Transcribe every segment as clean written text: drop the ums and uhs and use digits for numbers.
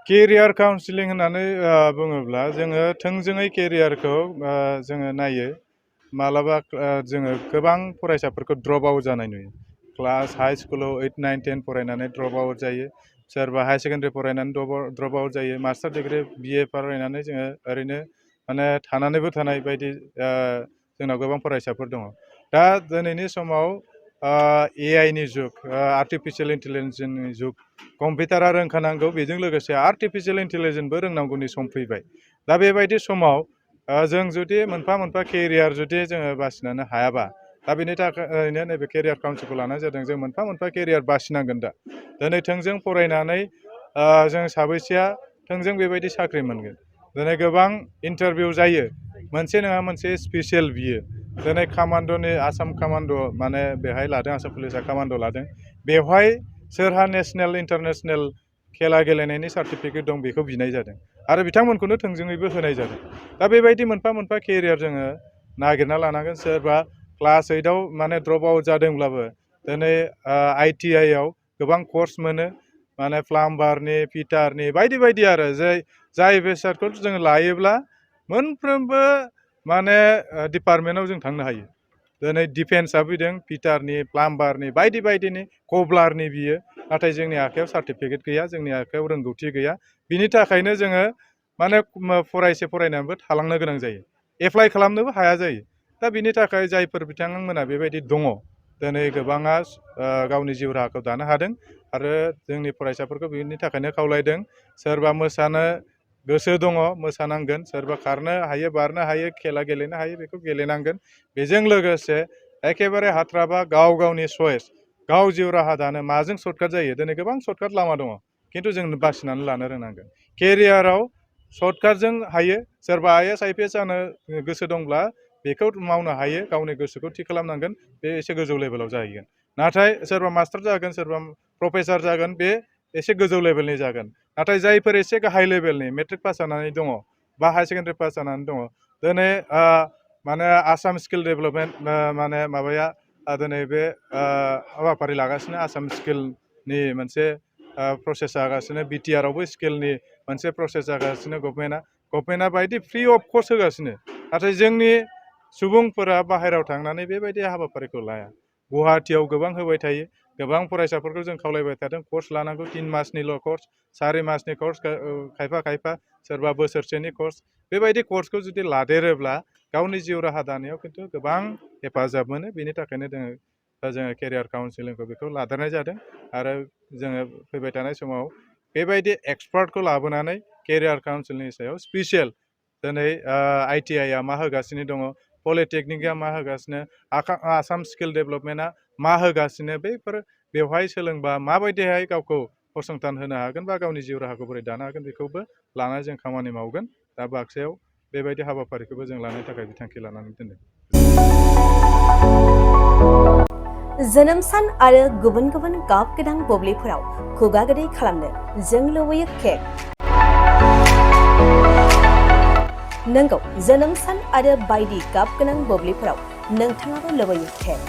Career counselling होननानै बुङोब्ला जोङो थोंजोङै केरियारखौ जोङो नायो। मालाबा जोङो गोबां फरायसाफोरखौ ड्रप आउट जानाय नुयो। क्लास हाई स्कुलाव 8, 9, 10 फरायनानै ड्रप आउट जायो। सोरबा हाई सेकेन्डारि फरायनानै ड्रप आउट जायो। मास्टार डिग्री BA फरायनानै जोङो ओरैनो माने थानानैबो थानाय बायदि जोंनाव गोबां फरायसाफोर दङ। दा दिनैनि समाव AI नि जुग, आर्टिफिशियेल इन्टेलिजेन्सनि जुग, कम्पिउटारा रोंखानांगौ, बेजों लोगोसे आर्टिफिशियेल इन्टेलिजेन्सबो रोंनांगौनि सम फैबाय। दा बेबायदि समाव जों जुदि मोनफा मोनफा केरियार जुदि जोङो बासिनो हायाबा, दा बेनि थाखायनो नैबे केरियार काउन्सिलखौ लानाय जादों। जों मोनफा मोनफा केरियार बासिनांगोन दा। दिनै थोंजों फरायनानै जों साबैसेया थोंजों बेबायदि साख्रि मोनगोन। दिनै गोबां इन्टारभिउ जायो, मोनसे नङा मोनसे स्पेसियेल बियो। दिनै कामान्ड'नि आसाम कामान्ड' माने बेहाय लादों, आसाम पुलिसा कामान्ड' लादों। बेवहाय सोरहा नेसनेल इन्टारनेसनेल खेला गेलेनायनि सार्टिफिकेट दं बेखौ बिनाय जादों आरो बिथांमोनखौनो थोंजोङैबो होनाय जादों। दा बेबायदि मोनफा मोनफा केरियार जोङो नागिरना लानांगोन। सोरबा क्लास 8आव माने ड्रप आउट जादोंब्लाबो दिनै ITI आव गोबां कर्स मोनो, माने प्लाम्बारनि, फिटारनि बायदि बायदि आरो जाय बेसादखौ जोङो लायोब्ला मोनफ्रोमबो माने डिपार्टमेन्टआव जों थांनो हायो। दिनै डिफेन्सआ फैदों, फिटारनि, प्लाम्बारनि बायदि बायदिनि, कब्लारनि बियो। नाथाय जोंनि आखायाव सार्टिफिकेट गैया, जोंनि आखायाव रोंगौथि गैया। बिनि थाखायनो जोङो माने फरायनानैबो थालांनो गोनां जायो। एप्लाइ खालामनोबो हाया जायो। दा बिनि थाखाय जायफोर बिथांमोना बेबायदि दङ, दिनै गोबाङा गावनि जिउ राहाखौ दानो हादों आरो जोंनि फरायसाफोरखौ बिनि थाखायनो खावलायदों। सोरबा मोसानो गोसो दङ, मोसानांगोन। सोरबा खारनो हायो, बारनो हायो, खेला गेलेनो हायो, बेखौ गेलेनांगोन। बेजों लोगोसे एखेबारे हाथ्राबा गाव गावनि चयस, गाव जिउ राहा दानो माजों सर्टकाट जायो। दिनै गोबां सर्टकाट लामा दङ, खिन्थु जों बासिनानै लानो रोंनांगोन। केरियाराव सर्टकाटजों हायो। सोरबा IAS IPS जानो गोसो दंब्ला बेखौ मावनो हायो, गावनि गोसोखौ थि खालामनांगोन, बे एसे गोजौ लेभेलाव जाहैगोन। नाथाय सोरबा मास्टार जागोन, सोरबा प्रफेसार जागोन, बे एसे गोजौ लेभेलनि जागोन। नाथाय जायफोर एसे गाहाय लेभेलनि मेट्रिक पास जानानै दङ बा हाई सेकेन्डारि पास जानानै दङ, दिनै माने आसाम स्किल डेभेलपमेन्ट माने माबाया दिनै बे हाबाफारि लागासिनो। आसाम स्किलनि मोनसे प्रसेस जागासिनो। BTR आवबो स्किलनि मोनसे प्रसेस जागासिनो। गभर्नमेन्टआ बायदि फ्रि अफ कस्ट होगासिनो। नाथाय जोंनि सुबुंफोरा बाहेरायाव थांनानै बेबायदि हाबाफारिखौ लाया। गुवाहाटियाव गोबां होबाय थायो। गोबां फरायसाफोरखौ जों खावलायबाय थादों, कर्स लानांगौ। 3 मासनिल' कर्स, 4 मासनि कर्स, खायफा सोरबा बोसोरसेनि कर्स। बेबायदि कर्सखौ जुदि लादेरोब्ला गावनि जिउ राहा दानायाव खिन्थु गोबां हेफाजाब मोनो। बेनि थाखायनो जोङो केरियार काउन्सिलिंखौ बेखौ लादेरनाय जादों आरो जोङो फैबाय थानाय समाव बेबायदि एक्सपार्टखौ लाबोनानै केरियार काउन्सिलिंनि सायाव स्पेसियेल दिनै ITI आ मा होगासिनो दङ, पलिटेकनिकआ मा होगासिनो, आसाम स्किल डेभेलपमेन्टआ मा होगासिनो, बेवहाय सोलोंबा माबायदिहाय गावखौ फसंथान होनो हागोन बा गावनि जिउ राहाखौ बोरै दानो हागोन, बेखौबो लानानै जों खामानि मावगोन। दा बाक्सायाव बेबायदि हाबाफारिखौबो जों लानो थाखाय बिथांखि लानानै दोनदों। जोनोम सान आरो गुबुन गुबुन गाब गोनां बुब्लिफोराव खुगा गोदै खालामनो जों लुबैयो केक। नंगौ, जोनोम सान आरो बायदि गाब गोनां बुब्लिफोराव नोंथाङाबो लुबैयो केक।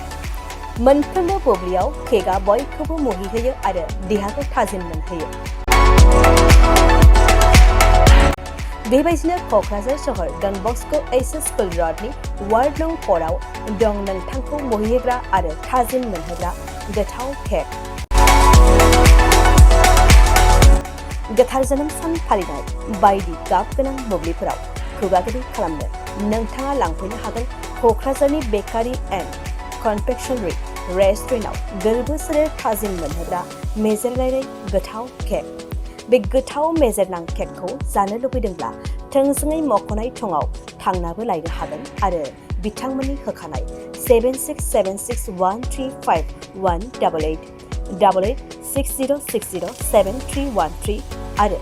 मोनफ्रोमबो बुब्लियाव केकआ बयखौबो मुहिहोयो आरो देहाखौ थाजिम मोनहोयो। बेबायदिनो क'क्राझार सहर डन बस्क' HS स्कुल र'डनि वार्ड नं 4 आव दं नोंथांखौ मुहिहोग्रा आरो थाजिम मोनहोग्रा गोथाव केक। गोथार जोनोम सान फालिनाय बायदि गाब गोनां बुब्लिफोराव खुगा गोदै खालामनो नोंथाङा लांफैनो हागोन क'क्राझारनि बेकारि एन्ड कनफेक्शनारि रेस्टुरेन्टआव गोरबो सोलेर थाजिम मोनहोग्रा मेजेरनाय गोथाव केक। बे गोथाव मेजेरनां केकखौ जानो लुबैदोंब्ला थोंजोङै मख'नाय थंआव थांनाबो लायनो हागोन आरो बिथांमोननि होखानाय 767601351888 8860607313 आरो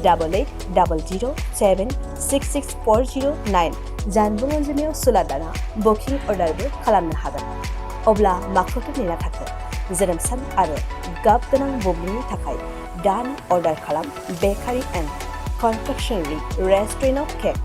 880007664009 जानबुं अनजिमायाव सुलादाना बुकिं अर्डारबो खालामनो हागोन। अब्ला माखौथो नेना थाखो? जोनोम सान आरो गाब गोनां बुब्लिनि थाखाय दानो अर्डार खालाम बेकारि एन्ड कनफेक्शनारि रेस्टुरेन्टआव केक।